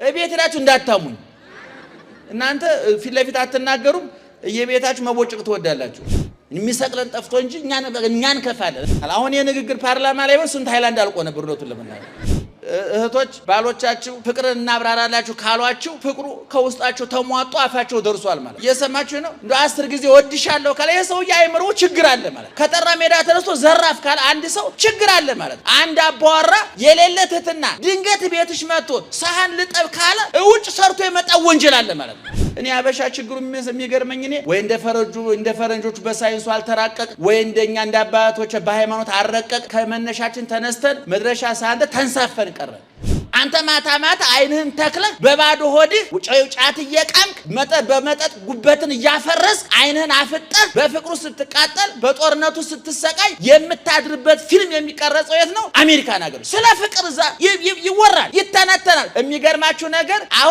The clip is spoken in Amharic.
እቤት ሄዳችሁ እንዳታሙኝ። እናንተ ፊት ለፊት አትናገሩም፣ እየቤታችሁ መቦጭቅ ትወዳላችሁ። የሚሰቅለን ጠፍቶ እንጂ እኛን ከፋለን። አሁን የንግግር ፓርላማ ላይ ስንት ሃይላንድ አልቆ ነበር እውነቱን ለመናገር። እህቶች፣ ባሎቻችሁ ፍቅርን እናብራራላችሁ ካሏችሁ ፍቅሩ ከውስጣቸው ተሟጦ አፋቸው ደርሷል ማለት እየሰማችሁ ነው። እንደ 10 ጊዜ ወድሻለሁ ካለ ይህ ሰውዬ አይምሮ ችግር አለ ማለት። ከጠራ ሜዳ ተነስቶ ዘራፍ ካለ አንድ ሰው ችግር አለ ማለት። አንድ አባወራ የሌለ ትህትና ድንገት ቤትሽ መጥቶ ሳህን ልጠብ ካለ ውጭ ሰርቶ የመጣ ወንጀል አለ ማለት ነው። እኔ አበሻ ችግሩ የሚገርመኝ እኔ ወይ እንደ ፈረንጆቹ በሳይንሱ አልተራቀቅ ወይ እንደኛ እንደ አባቶች በሃይማኖት አልረቀቅ። ከመነሻችን ተነስተን መድረሻ ሳንተ ተንሳፈን ቀረ። አንተ ማታ ማታ አይንህን ተክለህ በባዶ ሆድህ ጫት እየቃምክ በመጠጥ ጉበትን እያፈረስክ አይንህን አፍጠህ በፍቅሩ ስትቃጠል በጦርነቱ ስትሰቃይ የምታድርበት ፊልም የሚቀረጸው የት ነው? አሜሪካን ሀገር። ስለ ፍቅር እዛ ይወራል፣ ይተነተናል። የሚገርማችሁ ነገር አሁን